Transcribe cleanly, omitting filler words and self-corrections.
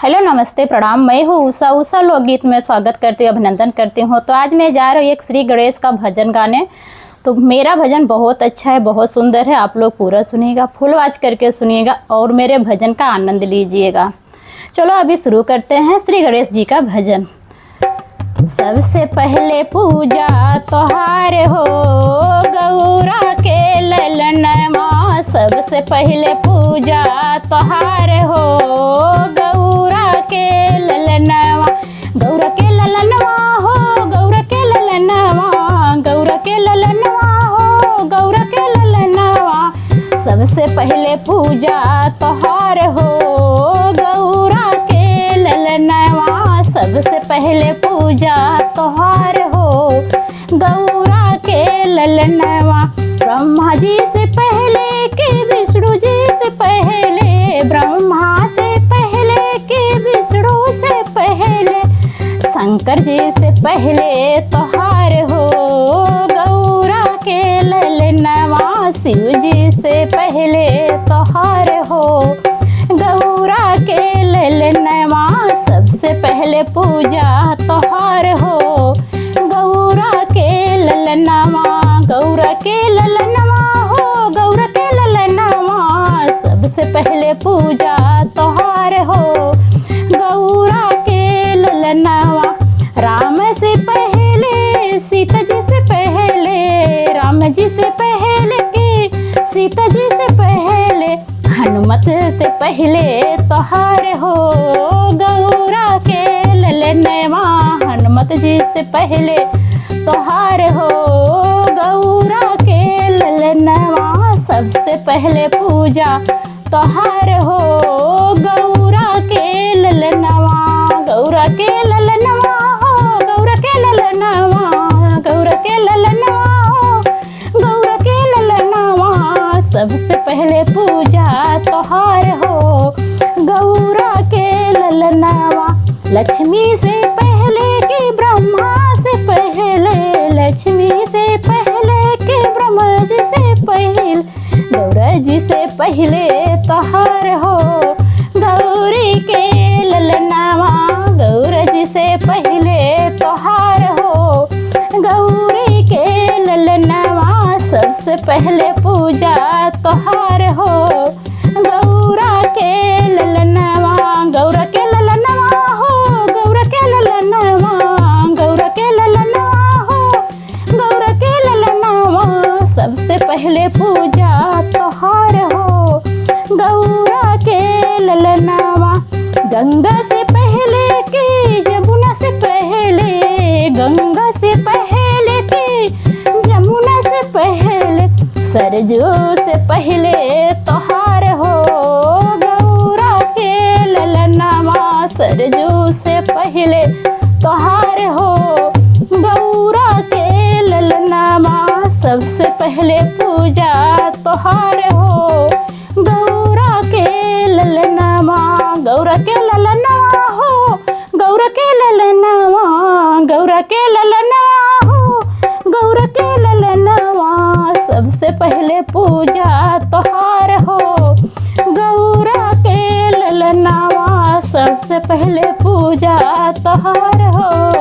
Hello नमस्ते प्रणाम। मैं हूँ उषा। उषा लोकगीत में स्वागत करती हूँ, अभिनंदन करती हूँ। तो आज मैं जा रही हूँ एक श्री गणेश का भजन गाने। तो मेरा भजन बहुत अच्छा है, बहुत सुंदर है। आप लोग पूरा सुनिएगा, फुल वाच करके सुनिएगा और मेरे भजन का आनंद लीजिएगा। चलो अभी शुरू करते हैं श्री गणेश जी का भजन। सबसे पहले पूजा तोहार हो गौरा के ललनमा। सबसे पहले पूजा तोहार हो गौरा के ललनवा। गौरा के ललनवा हो गौरा के ललनवा, गौरा के ललनवा हो गौरा के ललनवा। सबसे पहले पूजा तोहार हो गौरा के ललनवा। सबसे पहले पूजा तोहार हो गौरा के ललनवा। ब्रह्मा जी से पहले के विष्णु जी से पहले, ब्रह्मा से पहले के विष्णु से पहले, शंकर जी से पहले तोहार हो गौरा के ललनवा। शिव जी से पहले तोहार हो गौरा के ललनवा। सबसे पहले पूजा तोहार हो गौरा के ललनवा। गौरा के ललनवा हो गौरा के ललनवा। सबसे पहले पूजा तोहार हो गौरा के ललनवा। राम से पहले सीता जी से पहले, राम जी से पहले के सीता जी से पहले, हनुमत से पहले तोहार हो गौरा के ललनवा। हनुमत जी से पहले तोहार हो गौरा के ललनवा। सबसे पहले पूजा तोहार हो गौरा के ललनवा। गौरा के ललनवा हो गौरा के ललनवा, गौरा के ललनवा हो गौरा के ललनवा। सबसे पहले पूजा तोहार हो गौरा के ललनवा। लक्ष्मी से पहले के ब्रह्मा से पहले, लक्ष्मी से पहले के ब्रह्मा जी से पहले, गौरा जी से पहले तोहार हो गौरी के ललनवा। गौरा जी से पहले तोहार हो गौरी के ललनवा। सबसे पहले पूजा तोहार हो गौरा के ललनवा। गौरा के ललनवा हो गौरा के ललनवा, गौरा के ललनवा हो गौरा के ललनवा। सबसे पहले पूजा तोहार हो गौरा के ललनवा। गंगा से पहले के यमुना से पहले, गंगा से पहले के यमुना से पहले, सरजू से पहले तोहार हो गौरा के ललनवा। सरजू से पहले तोहार हो गौरा के ललनवा। सबसे पहले पूजा तोहार हो गौरा के ललनवा। गौरा के ललनवा हो गौरा के ललनवा, गौरा के ललनवा हो गौरा के ललनवा। सबसे पहले पूजा तोहार हो गौरा के ललनवा। सबसे पहले पूजा तोहार हो।